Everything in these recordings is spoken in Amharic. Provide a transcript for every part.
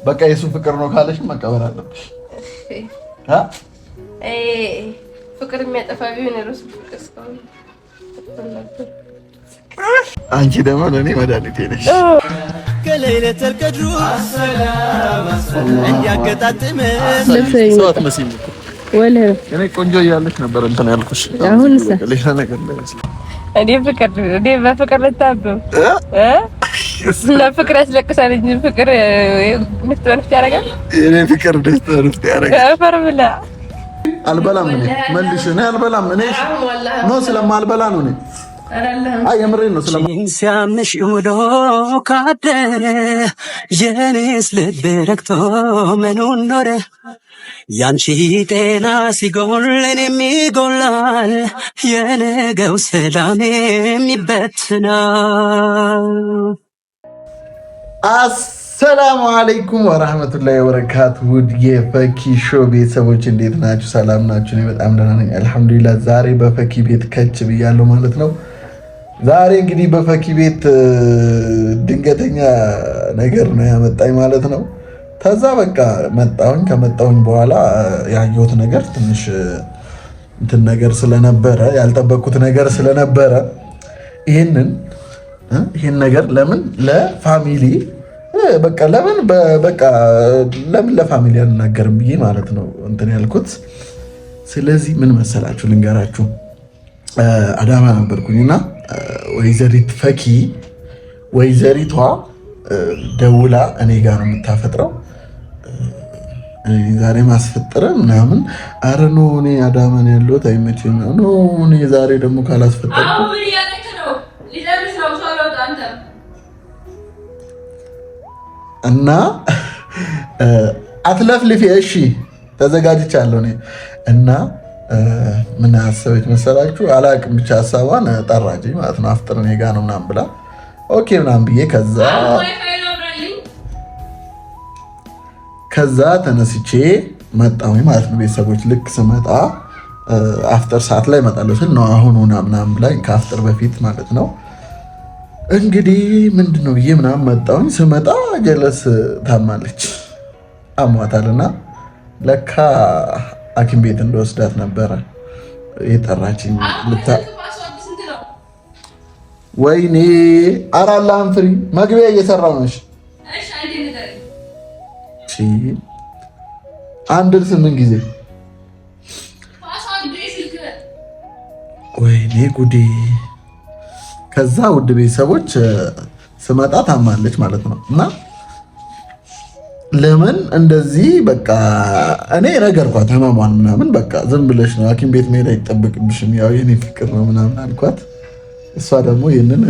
በቃ የሱ ፍቅር ነው ካለሽ መቀበል አለብሽ። ፍቅር የሚያጠፋ ቢሆን የራሱ ፍቅር እስካሁን አንቺ ደግሞ ለእኔ መድኃኒቴ ነሽ። ከለይለተል ቀድሩ እንዲያገጣጥመን ሰው አትመስይም እኮ እኔ ቆንጆ እያለሽ ነበር እንትን ያልኩሽ። ሌላ ነገር እኔ ፍቅር እኔ በፍቅር ልታበብ ለፍቅር ያስለቅሳል እንጂ ፍቅር ንፍጥ በንፍጥ ያደርጋል። እኔ ፍቅር ደስታ ንፍጥ ያደርጋል። አፈር ብላ አልበላም። እኔ መልሽ እኔ አልበላም። እኔ no ስለማልበላ ነው። እኔ አይ የምሬን ነው። ሲያምሽ ውሎ ካደረ የኔስ ልብ ረግቶ ምኑን ኖረ ያንቺ ጤና ሲጎል እኔም ይጎላል የነገው ሰላሜም ይበትናል። አሰላሙ አለይኩም ወራህመቱላሂ ወበረካቱ። ውድ የፈኪ ሾው ቤተሰቦች እንዴት ናችሁ? ሰላም ናችሁ? እኔ በጣም ደህና ነኝ አልሐምዱሊላህ። ዛሬ በፈኪ ቤት ከች ብያለሁ ማለት ነው። ዛሬ እንግዲህ በፈኪ ቤት ድንገተኛ ነገር ነው ያመጣኝ ማለት ነው። ከዛ በቃ መጣሁኝ። ከመጣሁኝ በኋላ ያየሁት ነገር ትንሽ እንትን ነገር ስለነበረ ያልጠበቅኩት ነገር ስለነበረ ይህንን ይህን ነገር ለምን ለ family በቃ ለምን በቃ ለምን ለ family አልናገርም ብዬ ማለት ነው እንትን ያልኩት። ስለዚህ ምን መሰላችሁ ልንገራችሁ። አዳማ ነበርኩኝና ወይዘሪት ፈኪ ወይዘሪቷ ደውላ እኔ ጋር ነው የምታፈጥረው ዛሬ ማስፈጠረ ምናምን። አረ no እኔ አዳማ ነው ያለሁት አይመቸኝም። no እኔ ዛሬ ደግሞ ካላስፈጠርኩ እና አትለፍልፊ እሺ ተዘጋጅቻለሁ እኔ እና ምን አሰበች መሰላችሁ? አላቅም ብቻ ሀሳቧን ጠራችኝ ማለት ነው። አፍጥር እኔ ጋ ነው ምናምን ብላ okay ምናምን ብዬ ከዛ ተነስቼ መጣሁኝ ማለት ነው። ቤተሰቦች ልክ ስመጣ አፍጥር ሰዓት ላይ እመጣለሁ ስል ነው አሁን ሆና ምናምን ብላኝ ከአፍጥር በፊት ማለት ነው። እንግዲህ ምንድን ነው ብዬ ምናምን መጣሁኝ። ስመጣ ጀለስ ታማለች አሟታልና ለካ ሐኪም ቤት እንደወስዳት ነበረ የጠራችኝ። ወይኔ ኧረ አላህን ፍሪ። መግቢያ እየሰራሁ ነው። እሺ አንድ ስምንት ጊዜ ወይኔ ጉዴ። ከዛ ውድ ቤተሰቦች ስመጣ ታማለች ማለት ነው እና ለምን እንደዚህ በቃ እኔ ነገርኳት ህመሟን ምናምን በቃ ዝም ብለሽ ነው ሐኪም ቤት መሄድ አይጠበቅብሽም፣ ያው የኔ ፍቅር ነው ምናምን አልኳት። እሷ ደግሞ ይህንን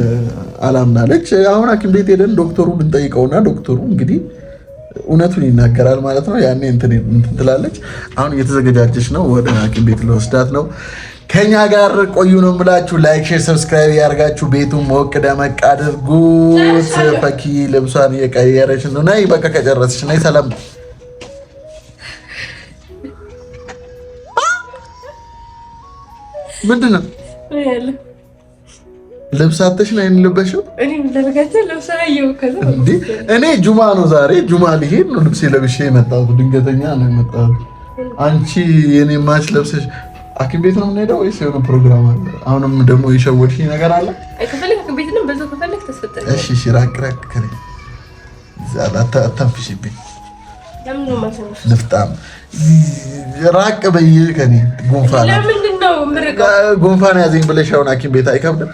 አላምናለች። አሁን ሐኪም ቤት ሄደን ዶክተሩ ብንጠይቀውና ዶክተሩ እንግዲህ እውነቱን ይናገራል ማለት ነው። ያኔ እንትን ትላለች። አሁን እየተዘገጃጀች ነው፣ ወደ ሐኪም ቤት ለወስዳት ነው። ከኛ ጋር ቆዩ ነው የምላችሁ። like፣ share፣ subscribe ያርጋችሁ ቤቱን ሞቅ ደመቅ አድርጉት። ፈኪ ልብሷን እየቀየረች ነው። ነይ በቃ ከጨረስሽ ነይ። ሰላም ምንድን ነው ልብስ አተሽ ነው የምንለበሽው? እኔ ጁማ ነው ዛሬ ጁማ ልሄድ ነው። ልብሴ ለብሼ የመጣሁት ድንገተኛ ነው የመጣሁት። አንቺ የኔ match ለብሰሽ ሐኪም ቤት ነው የምንሄደው ወይስ የሆነ ፕሮግራም አለ? አሁንም ደግሞ የሸወድሽኝ ነገር አለ። እሺ እሺ፣ ራቅ ራቅ ከእኔ አታንፍሽብኝ። ንፍጣም ራቅ በይ ከእኔ። ጉንፋን ጉንፋን ያዘኝ ብለሽ አሁን ሐኪም ቤት አይከብድም?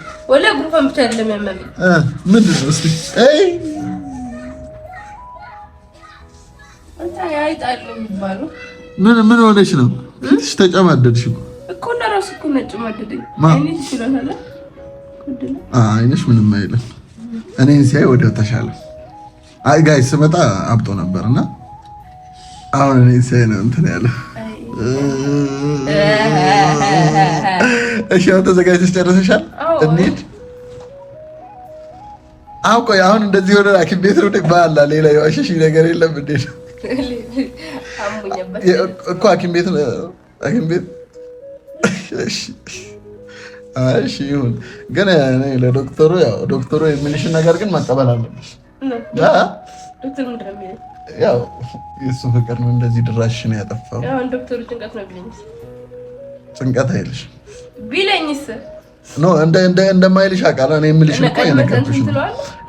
ጉንፋን ብቻ አይደለም ያመመኝ። ምንድን ነው እስኪ? ምን ምን ሆነሽ ነው? ፊትሽ ተጨማደድሽ እኮ እኮ እና እራሱ እኮ ነጭ ማደደኝ። አይንሽ ምንም አይልም። እኔን ሲያይ ወዲያው ተሻለ። አይ guys ስመጣ አብጦ ነበር እና አሁን እኔን ሲያይ ነው እንትን ያለ። እሺ አሁን ተዘጋጅተሽ ጨርሰሻል? እንሂድ። አሁን ቆይ፣ አሁን እንደዚህ ሆነ ሐኪም ቤት ነው ባላ ሌላ የዋሸሽ ነገር የለም እንዴ? ነው እኮ ሐኪም ቤት ሐኪም ቤት እሺ ይሁን። ግን እኔ ለዶክተሩ ያው ዶክተሩ የሚልሽን ነገር ግን መቀበል አለብሽ። ያው የእሱ ፍቅር ነው እንደዚህ ድራሽን ያጠፋው። አሁን ዶክተሩ ጭንቀት ነው ቢለኝስ? ጭንቀት አይልሽ ቢለኝስ? No እንደ እንደ እንደማይልሽ አውቃለሁ። እኔ የምልሽን እኮ የነገርኩሽ ነው።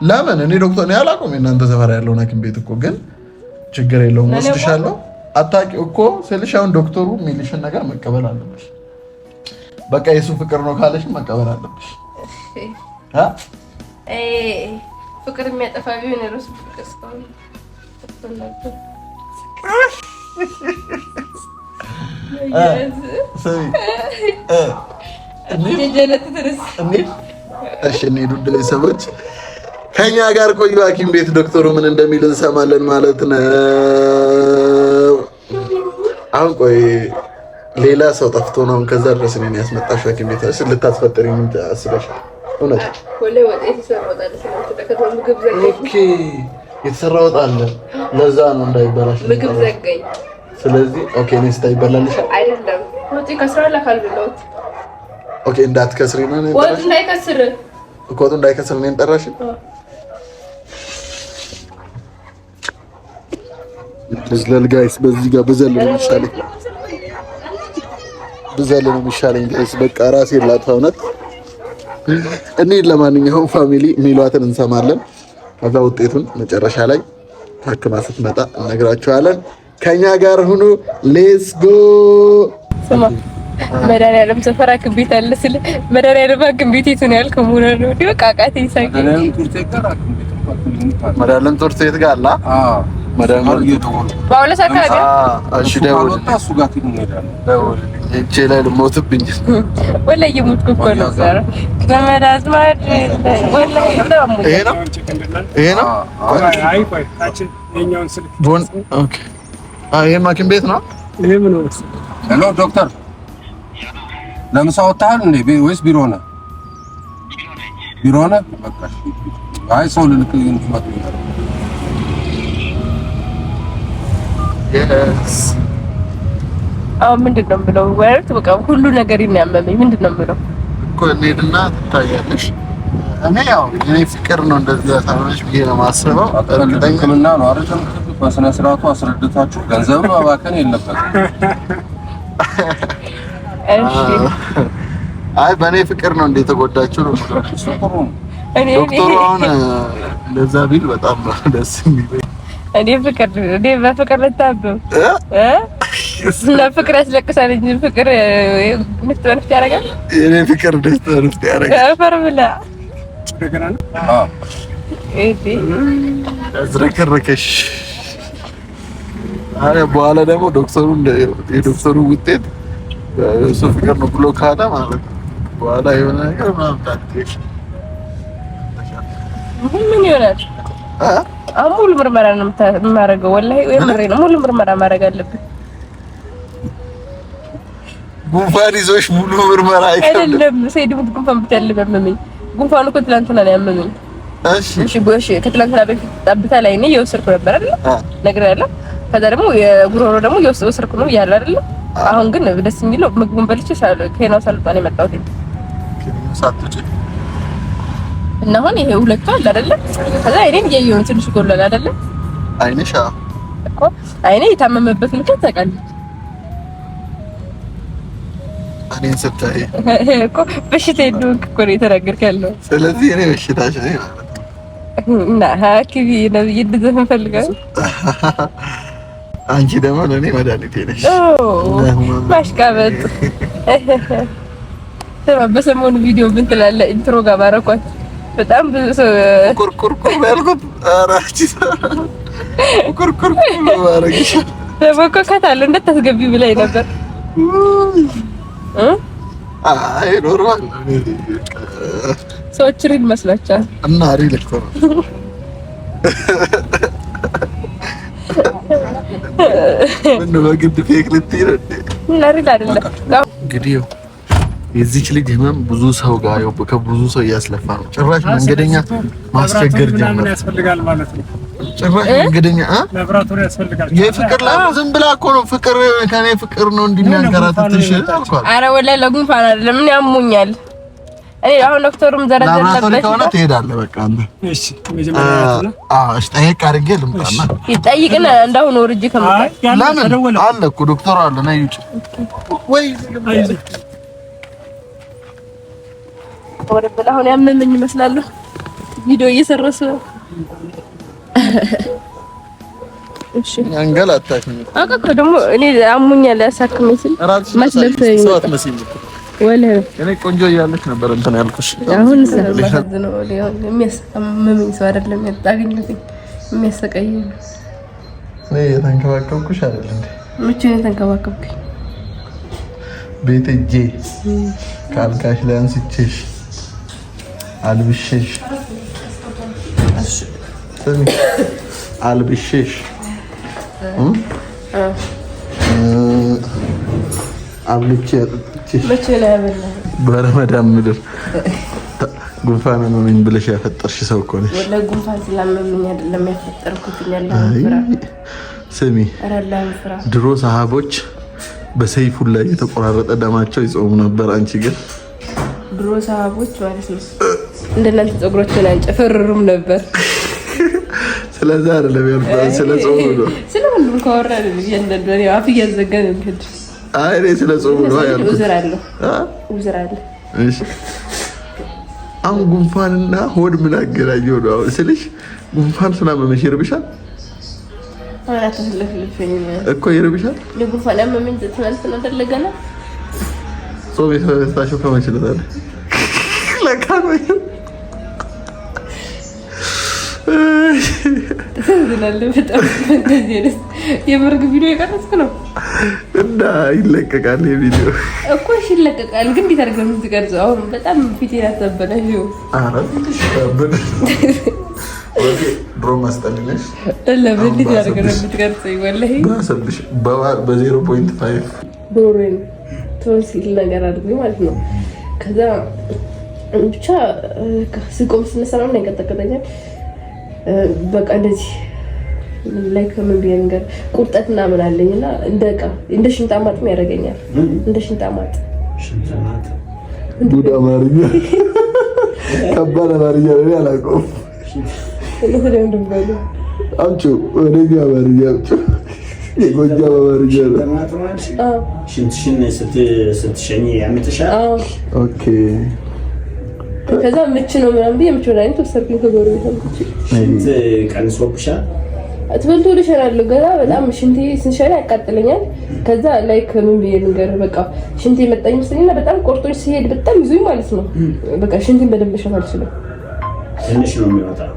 ለምን እኔ ዶክተር እኔ አላውቀውም የእናንተ ሰፈር ያለውን ሐኪም ቤት እኮ ግን ችግር የለውም ወስድሻለሁ። አታውቂው እኮ ስልሽ አሁን ዶክተሩ የሚልሽን ነገር መቀበል አለብሽ። በቃ የሱ ፍቅር ነው ካለሽ መቀበል አለብሽ። ፍቅር የሚያጠፋ ቢሆን የራሱ ፍቅር እስካሁን ነበር። እሺ እንሂድ። ውድ ቤተሰቦች ከኛ ጋር ቆዩ። ሐኪም ቤት ዶክተሩ ምን እንደሚል እንሰማለን ማለት ነው። አሁን ቆይ ሌላ ሰው ጠፍቶ ነው ከዛ ድረስ እኔን ያስመጣሽው ሐኪም ቤት ልታስፈጥሪ ምን አስበሻል? እውነት okay፣ የተሰራ ወጥ አለ። ለዛ ነው እንዳይበላሽ ምግብ ዘጋኝ። ስለዚህ okay፣ እኔ ስታይ ይበላልሻል አይደለም? ወጥ ይከስራል ካልበላሁት okay፣ እንዳትከስሪ ነው ወጥ እንዳይከስር እኮ ወጡ እንዳይከስር እኔን ጠራሽ። ልዝለል guys፣ በዚህ ጋር ብዘል ነው የሚሻለኝ፣ ብዘል ነው የሚሻለኝ guys። በቃ ራሴን ላጥፋ እውነት። እንሂድ። ለማንኛውም family የሚሏትን እንሰማለን። ከዛ ውጤቱን መጨረሻ ላይ ታክማ ስትመጣ እነግራችኋለን። ከኛ ጋር ሁኑ። Let's go። ስማ መድኃኒዓለም ሰፈር ሐኪም ቤት አለ ስል መድኃኒዓለም ሐኪም ቤት የቱ ነው ያልከው? መሆን ነው እንዴ? በቃ አቃተኝ ሳቂ። መድኃኒዓለም ትምህርት ቤት ጋር አለ። ጳውሎስ አካባቢ እሺ፣ ደውል። እጄ ላይ ልሞትብኝ ወላሂ እየሞትኩ እኮ ነው። ዘመድ አዝማድ ወላሂ ይሄ ነው ይሄ ነው። Okay፣ ይሄም ሐኪም ቤት ነው። Hello ዶክተር፣ ለምሳ ወጥተሃል እንዴ ወይስ ቢሮ ነህ? ቢሮ ነህ? በቃ እሺ። አይ ሰው ልልክ እንድትመጡ ይላል። አሁን ምንድን ነው የምለው? ወርት በቃ ሁሉ ነገር ያመመኝ ምንድን ነው የምለው እኮ እንሂድና ትታያለሽ። እኔ ያው የኔ ፍቅር ነው እንደዚህ ያሳመመሽ ብዬ ነው የማስበው። እርግጠኛ ሕክምና ነው አይደል? በስነ ስርዓቱ አስረድታችሁ ገንዘብ ማባከን የለበትም። እሺ አይ በእኔ ፍቅር ነው እንደ የተጎዳችው ነው እሱ ጥሩ ነው። ዶክተሩ አሁን እንደዛ ቢል በጣም ነው ደስ የሚለኝ። እኔ ፍቅር እኔ በፍቅር ልታበብ እ ለፍቅር ያስለቅሳል እንጂ ፍቅር ንፍጥ በንፍጥ ያደርጋል። የኔ ፍቅር ደስ ንፍጥ ያደርጋል። አፈር ብላ አዎ እዲ ያዝረከረከሽ። አረ በኋላ ደግሞ ዶክተሩ የዶክተሩ ውጤት እሱ ፍቅር ነው ብሎ ካለ ማለት ነው በኋላ የሆነ ነገር ምናምን ታትሽ ምን ይሆናል? አሁን ሙሉ ምርመራ ነው የማደርገው። ወላሂ የምሬ ነው። ሙሉ ምርመራ ማድረግ አለብን። ጉንፋን ይዞሽ ሙሉ ምርመራ አይከብድም። አይደለም ሰይድ ሙት ጉንፋን ብቻ አይደለም ያመመኝ። ጉንፋኑ እኮ ትላንትና ነው ያመመኝ። እሺ እሺ እሺ፣ ከትላንትና በፊት ጠብታ ላይ እኔ እየወሰድኩ ነበር አይደል? ነግሬሃለሁ። ከዛ ደግሞ የጉሮሮ ደግሞ እየወሰድኩ ነው እያለ አይደል? አሁን ግን ደስ የሚለው ምግቡን በልቼ ከናው ሳልወጣ ነው የመጣሁት። ሳትውጪ እና አሁን ይሄ ሁለቱ አለ አይደለ? ከዛ አይኔን እያየሁ ነው ትንሽ ጎሏል አይደለ? አይንሽ እኮ አይኔ የታመመበት ምክንያት ታውቃለህ እኔን ስታይ እኮ በሽታ እንደሆንክ እኮ ነው የተናገርክ ያለው። ስለዚህ እኔ በሽታሽ ነኝ ማለት ነው። እና ሐኪም ነብይ እንድዘፍን ፈልጋለሁ። አንቺ ደግሞ ለእኔ መድኃኒቴ ነሽ። ማሽቃበጥ ስማ፣ በሰሞኑ ቪዲዮ ምን ትላለህ? intro ጋር ባረኳት። በጣም ብዙ ሰው ቁርቁርቁር ያልኩት ኧረ አንቺ ቁርቁርቁር ማድረግሽ ደግሞ እኮ ከታለሁ እንዳታስገቢ ብላኝ ነበር። አይ normal ሰዎች real መስሏቸዋል። እና real እኮ ነው። ምነው በግድ fake ልትይ ነው እንዴ? እና real አይደለም። እንግዲህ የዚች ልጅ ህመም ብዙ ሰው ጋር ያው ከብዙ ሰው እያስለፋ ነው። ጭራሽ መንገደኛ ማስቸገር ጀመረ። ያስፈልጋል ማለት ነው። ጭራሽ መንገደኛ ላብራቶሪ ያስፈልጋል። የፍቅር ላይ ዝም ብላ እኮ ነው ፍቅር ከኔ ፍቅር ነው እንዲህ የሚያንከራትትሽ አልኳት። ኧረ ወላሂ ለጉንፋን አይደለም እኔ አሞኛል። እኔ አሁን ዶክተሩም ላብራቶሪ ዘረዘረበት ከሆነ ትሄዳለህ። በቃ አንተ እሺ፣ መጀመሪያ አዎ፣ እሺ፣ ጠየቅ አድርጌ ልምጣና ይጠይቅና እንዳሁን ወርጄ ከመጣ ለምን አለ እኮ ዶክተሩ አለ። ነይ ውጭ ወይ ወረበል አሁን ያመመኝ ይመስላል። ቪዲዮ እየሰራሁ ነው። እሺ አንገላታሽ። አውቃ ደግሞ እኔ አሞኛል ያሳክመኝ ስል ማስለፍተኝ ወለ እኔ ቆንጆ እያለች ነበር እንትን ያልኩሽ። አሁን ስለማሳዝነው የሚያሳምመኝ ሰው አይደለም ያገኘሁት፣ የሚያሰቃየኝ ነው። እኔ የተንከባከብኩሽ አይደል እንዴ? መቼ ነው የተንከባከብኩኝ? ቤት ሂጄ ከአልጋሽ ላይ አንስቼሽ አልብሼሽ አልብሼሽ አብልቼ አጠጥቼሽ በረመዳን ምድር ጉንፋን አመመኝ ብለሽ ያፈጠርሽ ሰው እኮ ነሽ። ወላሂ ጉንፋን ስላመመኝ አይደለም ያፈጠርኩት። ስሚ፣ ድሮ ሰሃቦች በሰይፉ ላይ የተቆራረጠ ደማቸው ይጾሙ ነበር። አንቺ ግን ድሮ ሰሃቦች ማለት ነው እንደናንተ ፀጉራቸውን አንጨፈርሩም ነበር። ስለዛ አይደለም ያልኩት፣ ስለ ጾሙ ነው። ስለ ሁሉም ካወራን እያንዳንዱ አፍ እያዘጋን እንሂድ። አይ እኔ ስለ ጾሙ ነው ያልኩት። ኡዝር አለ፣ ኡዝር አለ። እሺ አሁን ጉንፋንና ሆድ ምን አገናኘው ነው? አሁን ስልሽ ጉንፋን ስላመመሽ ይርብሻል እኮ ይርብሻል። ጉንፋን ያመመኝ ትናንትና አይደለ ገና ጾም የተፈታሽው ከመቼ ነው ታዲያ? ለካ ነው ትዝላለህ በጣም እንደዚህ አይነት የመርግ ቪዲዮ የቀረጽክ ነው እና ይለቀቃል። የቪዲዮ እኮ እሺ ይለቀቃል፣ ግን እንዴት አድርገህ ነው የምትቀርጸው? አሁን በጣም ፊቴን አታበላሽው። ኧረ ድሮ ማስጠልነሽ ለምን እንዴት አድርገህ ነው የምትቀርጸው? ወላሂ ባሰብሽ በ0.5 ጉሮሮዬን ቶንሲል ነገር አድርጎኝ ማለት ነው። ከዛ ብቻ ስቆም ስነሳ ምናምን ያንቀጠቅጠኛል። በቃ እንደዚህ like ምን ብዬ ነገር ቁርጠት ምናምን አለኝ እና እንደ ዕቃ እንደ ሽንጣማጥም ያደርገኛል። እንደ ሽንጣማጥ ጉድ አማርኛ፣ ከባድ አማርኛ ነው። አላውቀውም። አምጪው ወደኛ አማርኛ አምጪው። የጎጃም አማርኛ ነው። ሽንትሽን ስትሸኝ ያምጥሻል። okay ከዛ ምች ነው ምናምን ብዬ ምች መድኃኒት ወሰድኩኝ ከጎረቤት አምጥቼ። ሽንት ቀንሶብሻል? ትበልቶ ልሸናለሁ ገና በጣም ሽንቴ ስንሸና ያቃጥለኛል። ከዛ like ምን ብዬ ልንገርህ፣ በቃ ሽንቴ መጣኝ መሰለኝና በጣም ቆርጦኝ ሲሄድ በጣም ይዞኝ ማለት ነው። በቃ ሽንቴን በደንብ መሸናት አልችልም። ትንሽ ነው የሚወጣው።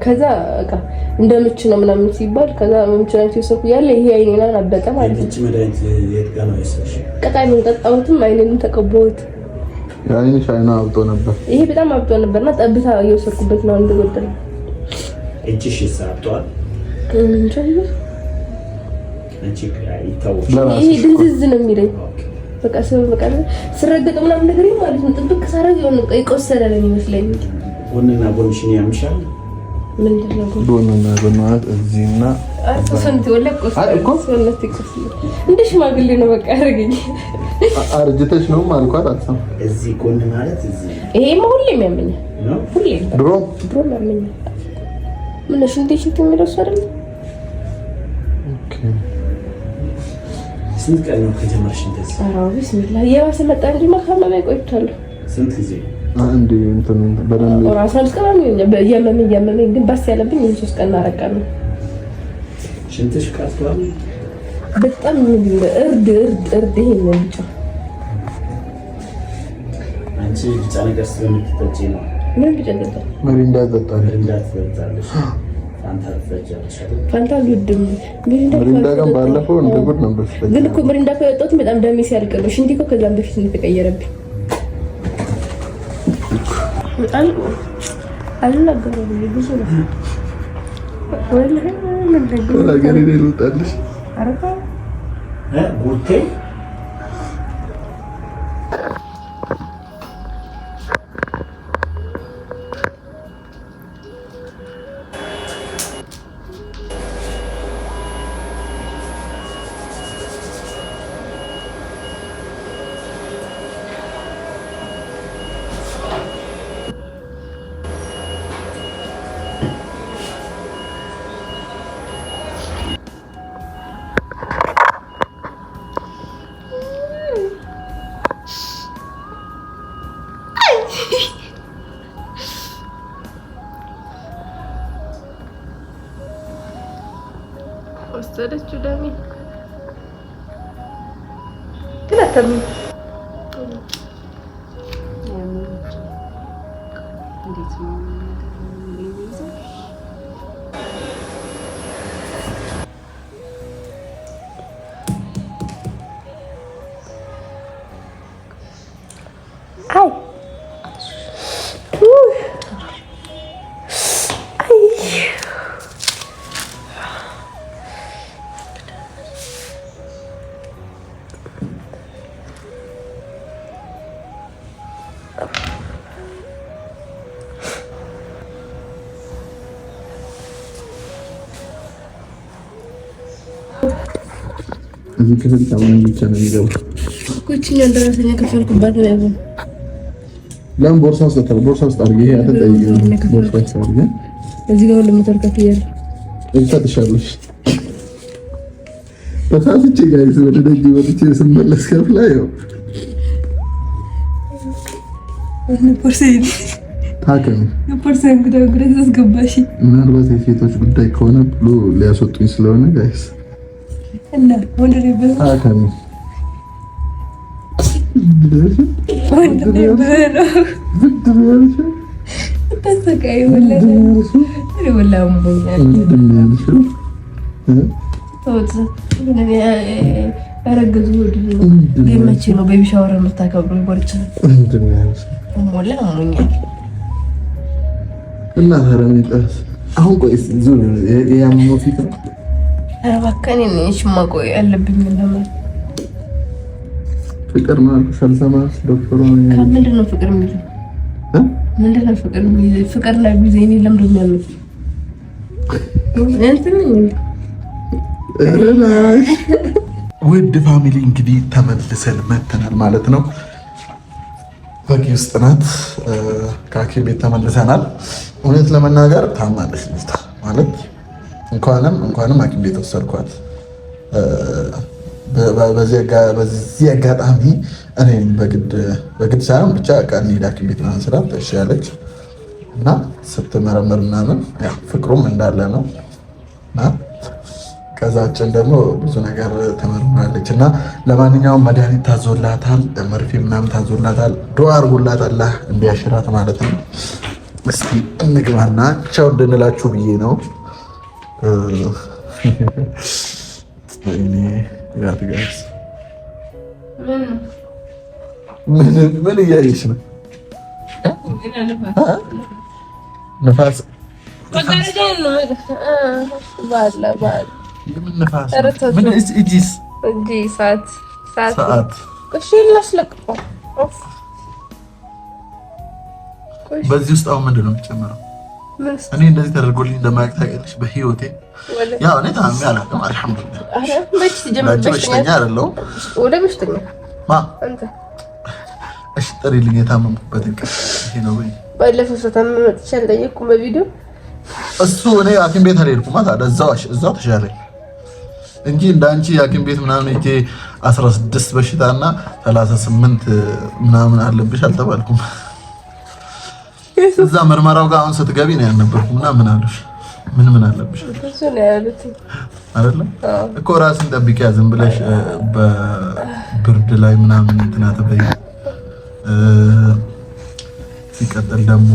ከዛ በቃ እንደ ምች ነው ምናምን ሲባል ከዛ ምች ነው ሲወሰድኩ እያለ ይሄ አይኔን አበጠ ማለት ነው። የምች መድኃኒት የት ጋር ነው የወሰድሽው? ቅጠሉን ጠጣሁትም አይኔንም ተቀባሁት። የአይንሽ አይኗ አብጦ ነበር። ይሄ በጣም አብጦ ነበርና ጠብታ እየወሰድኩበት ነው እንደጎደለ። እጅሽ አብጧል? ይሄ ድንዝዝ ነው የሚለኝ። በቃ ሰው በቃ ስረገጥ ምናምን ነገር ማለት ነው ጥብቅ ሳረግ የሆነ የቆሰለ ነው የሚመስለኝ። ጎንና ጎንሽን ያምሻል? ምንድን ነው ጎንና ጎን ማለት እዚህና እንደ ሽማግሌ ነው በቃ ያደረገኝ። አርጅተሽ ነው አልኳት። አትሰማም። እዚህ ጎን ማለት እዚህ። ይሄማ ሁሌም ያመኛል። ሁሌም ድሮ ድሮም ያመኛል። ምን ሽንቴ ሽንት የሚለው እሱ አይደል? okay። ስንት ቀን ነው ከጀመርሽ እንደዚህ? ኧረ ቢስሚላህ እየባሰ መጣ እንጂ ካመመኝ ቆይቻለሁ። ስንት ጊዜ? አንዴ እንትን በደንብ 15 ቀን እያመመኝ እያመመኝ ግን ባስ ያለብኝ ይሄ 3 ቀን አራት ቀን ነው። ሽንትሽ ቀርቷል? በጣም እርድ እርድ እርድ። ይሄ ነው ቢጫ። አንቺ ቢጫ ነገር ስለምትጠጪ ነው። ምን ቢጫ ጠጣ? ሚሪንዳ ጠጣለች። ሚሪንዳ ትጠጣለች። ፋንታ ትጠጫለሽ አይደል? ፋንታ አልወድም። ሚሪንዳ ግን ባለፈው እንደ ጉድ ነበር ስትጠጪ። ግን እኮ ሚሪንዳ እኮ የጠጣሁት በጣም ደሜ ሲያልቅ ነው። ሽንቴ እኮ ከዛም በፊት ነው የተቀየረብኝ። በጣም አልናገረም ብዙ ነው ሀገሬ ልውጣልሽ። ጉቴ ወሰደችው ደሜ ግን አታምንም። እንዴት ነው የሚይዘው? አይ ውይ! አይ! እዚህ ክፍል ታማኝ ብቻ ነው የሚገባው። እኮ ይችኛውን ደረሰኛ ከፈልኩባት ነው ያዘው። ለምን ቦርሳ ውስጥ ቦርሳ ውስጥ አድርጊ። ይሄ አትጠይቂም። ቦርሳ ውስጥ አድርጊ። እዚህ ጋር ሁሉ መቶ ከፍያለሁ። እፈትሻለሽ። ተሳስቼ guys ወደ ደጅ ወጥቼ ስመለስ ከፍላ ይኸው ታከሚ። ምናልባት የሴቶች ጉዳይ ከሆነ ብሎ ሊያስወጡኝ ስለሆነ guys ታከሚ። ምንድን ነው ያልሽው? ያረገዙ ግን መቼ ነው baby shower የምታከብሩ? ይቦርጭ ምንድን ነው ያልሽው? ሞላ አሞኛል። እና ታዲያ ምን ይጠራስ? አሁን ቆይ ዙር ያመመው ፊት ነው። ኧረ እባክህ እኔ ነኝ እሺ፣ ማቆይ ያለብኝ ለምን ፍቅር ነው አልኩሽ። አልሰማሽ ዶክተሩ ምንድን ነው ፍቅር የሚይዘው? ምንድን ነው ፍቅር የሚይዘው? ፍቅር ላይ ቢይዘኝ እኔ ለምንድን ነው የሚያመኝ? እንትን ነኝ ውድ family እንግዲህ ተመልሰን መተናል ማለት ነው። ፈኪ ውስጥ ናት። ከሐኪም ቤት ተመልሰናል። እውነት ለመናገር ታማለች ልጅቷ ማለት እንኳንም ሐኪም ቤት ወሰድኳት። በዚህ አጋጣሚ እኔ በግድ ሳይሆን ብቻ በቃ እንሂድ ሐኪም ቤት ምናምን ስላት እሺ አለች እና ስትመረምር ምናምን ያው ፍቅሩም እንዳለ ነው እና ከዛችን ደግሞ ብዙ ነገር ተመርምራለች እና ለማንኛውም መድኃኒት ታዞላታል፣ መርፌ ምናምን ታዞላታል። ዱዓ አድርጎላት አላህ እንዲያሽራት ማለት ነው። እስኪ እንግባና ቻው እንድንላችሁ ብዬ ነው። ወይኔ ያት guys ምን እያየሽ ነው? ንፋስ የምን ንፋስ ነው? ምን እጅስ ሰዓት ሰዓት በዚህ ውስጥ አሁን ምንድን ነው የሚጨመረው? እኔ እንደዚህ ተደርጎልኝ እንደማያውቅ ታውቂያለሽ። በህይወቴ ያው እኔ ታምሜ አላውቅም። አልሐምዱሊላህ እንዳንቺ በሽተኛ አይደለሁም። ማ እሺ፣ ጥሪልኝ የታመምኩበትን ቀን ይሄ ነው ወይ? ባለፈው ስታመም መጥቼ አልጠየቅኩም በቪዲዮ እሱ እኔ ሐኪም ቤት አልሄድኩም። ታዲያ እዛው ተሻለኝ እንጂ እንዳንቺ ሐኪም ቤት ምናምን ሄጄ 16 በሽታና 38 ምናምን አለብሽ አልተባልኩም። እዛ ምርመራው ጋር አሁን ስትገቢ ነው ያልነበርኩም እና ምን አለሽ ምን ምን አለብሽ ብዙ ነው ያሉት አይደለ እኮ ራስን ጠብቂያ ዝም ብለሽ በብርድ ላይ ምናምን እንትን አትበይ። ሲቀጥል ደግሞ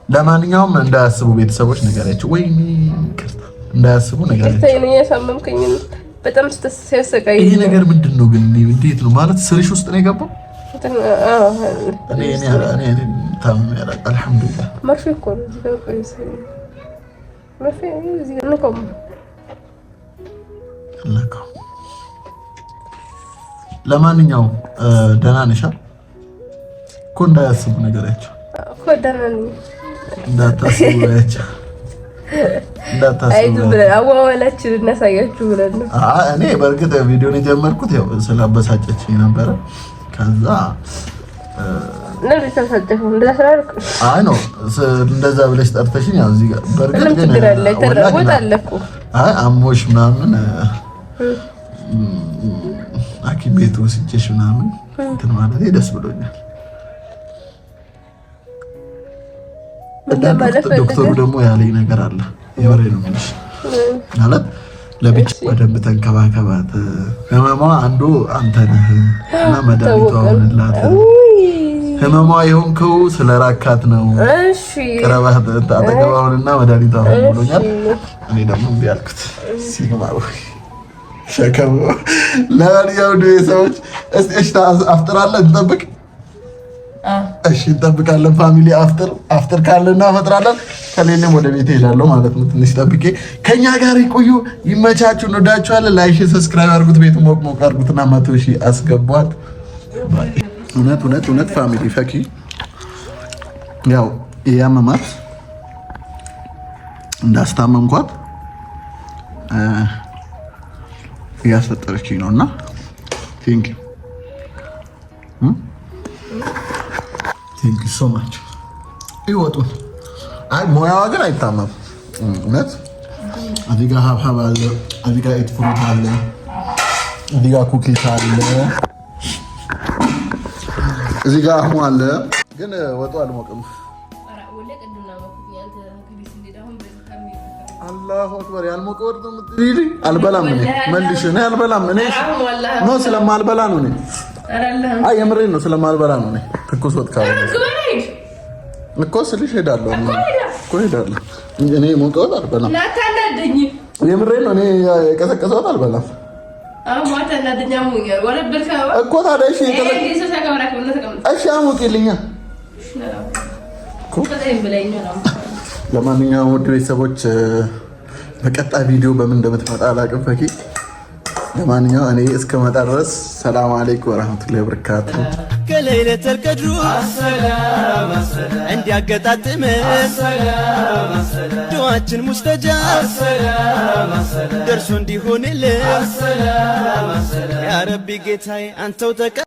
ለማንኛውም እንዳያስቡ ቤተሰቦች ንገሪያቸው። ወይኔ ይቅርታ እንዳያስቡ ንገሪያቸው። ያሳመምከኝ በጣም ሲያሰቃይ ይሄ ነገር ምንድን ነው ግን? እንዴት ነው ማለት ስርሽ ውስጥ ነው የገባው? እኔ እኔ እኔ ታምሜ አላውቅም። አልሐምዱሊላህ መርፌ እኮ ነው እዚህ ጋር ቆይ፣ መርፌ እዚህ ጋር ንቀው አልነካውም። ለማንኛውም ደህና ነሽ እኮ እንዳያስቡ ንገሪያቸው እኮ ደህና ነኝ። እንዳታስቡ በያቸው፣ እንዳታስቡ አይዞህ ብለን አዋዋላችን እናሳያችሁ ብለን ነው። እኔ በእርግጥ ቪዲዮን የጀመርኩት ያው ስላበሳጨችኝ ነበረ። ከዛ አይ ነው እንደዛ ብለሽ ጠርተሽኝ፣ ያው እዚህ ጋር በእርግጥ ምንም ግን ችግር አለ ወላሂ አለ እኮ አይ አሞሽ ምናምን ሐኪም ቤት ወስጄሽ ምናምን እንትን ማለቴ ደስ ብሎኛል። ምን ለማለት ዶክተሩ ደግሞ ያለኝ ነገር አለ። የወሬ ነው የምልሽ። ማለት ለብቻ በደንብ ተንከባከባት። ህመሟ አንዱ አንተ ነህ እና መድኃኒቷ ሆንላት። ህመሟ የሆንከው ስለ ራካት ነው። ቅረባት፣ አጠገቧ ሁንና መድኃኒቷ ሁን ብሎኛል። እኔ ደግሞ እምቢ አልኩት። ሲግማ ሸከም። ለማንኛውም ሰዎች እሺ፣ አፍጥራለን፣ እንጠብቅ። እሺ እንጠብቃለን። Family አፍጥር አፍጥር ካለ እናፈጥራለን፣ ከሌለም ወደ ቤት እሄዳለሁ ማለት ነው። ትንሽ ጠብቄ ከኛ ጋር ይቆዩ። ይመቻችሁ። እንወዳችኋለን። Like፣ subscribe አድርጉት። ቤቱ ሞቅ ሞቅ አድርጉትና 100,000 አስገቧት። እውነት እውነት እውነት family ፈኪ ያው ያመማት እንዳስታመምኳት እያስፈጠረችኝ ነው እና thank you, thank you so much። ይወጡን። አይ ሙያዋ ግን አይታመም። እውነት እዚህ ጋር ሀብሀብ አለ፣ እዚህ ጋር ኤት fruit አለ፣ እዚህ ጋር cookies አለ፣ እዚህ ጋር አህሙ አለ። ግን ወጡ አልሞቅም። አላሁ አክበር። ያልሞቀ ወጥ ነው የምትይኝ? አልበላም እኔ መልሽ። እኔ አልበላም። እኔ no ስለማልበላ ነው እኔ። አይ የምሬን ነው፣ ስለማልበላ ነው እኔ። ትኩስ ወጥ ካልሆነ እኮ ስልሽ ሄዳለሁ እኮ ሄዳለሁ። እኔ ሞቀ ወጥ አልበላም። የምሬን ነው። እኔ የቀዘቀዘ ወጥ አልበላም እኮ። ታዲያ እሺ፣ እሺ አሙቂልኛ። ለማንኛውም ውድ ቤተሰቦች በቀጣይ ቪዲዮ በምን እንደምትመጣ አላውቅም ፈኪ። ለማንኛውም እኔ እስከመጣ ድረስ ሰላም አለይኩም ወራህመቱላሂ ወበረካቱ። ከለይለተል ቀድሩ እንዲያገጣጥም ዱዓችን ሙስተጃብ ደርሶ እንዲሆንልን ያ ረቢ ጌታዬ አንተው ተቀ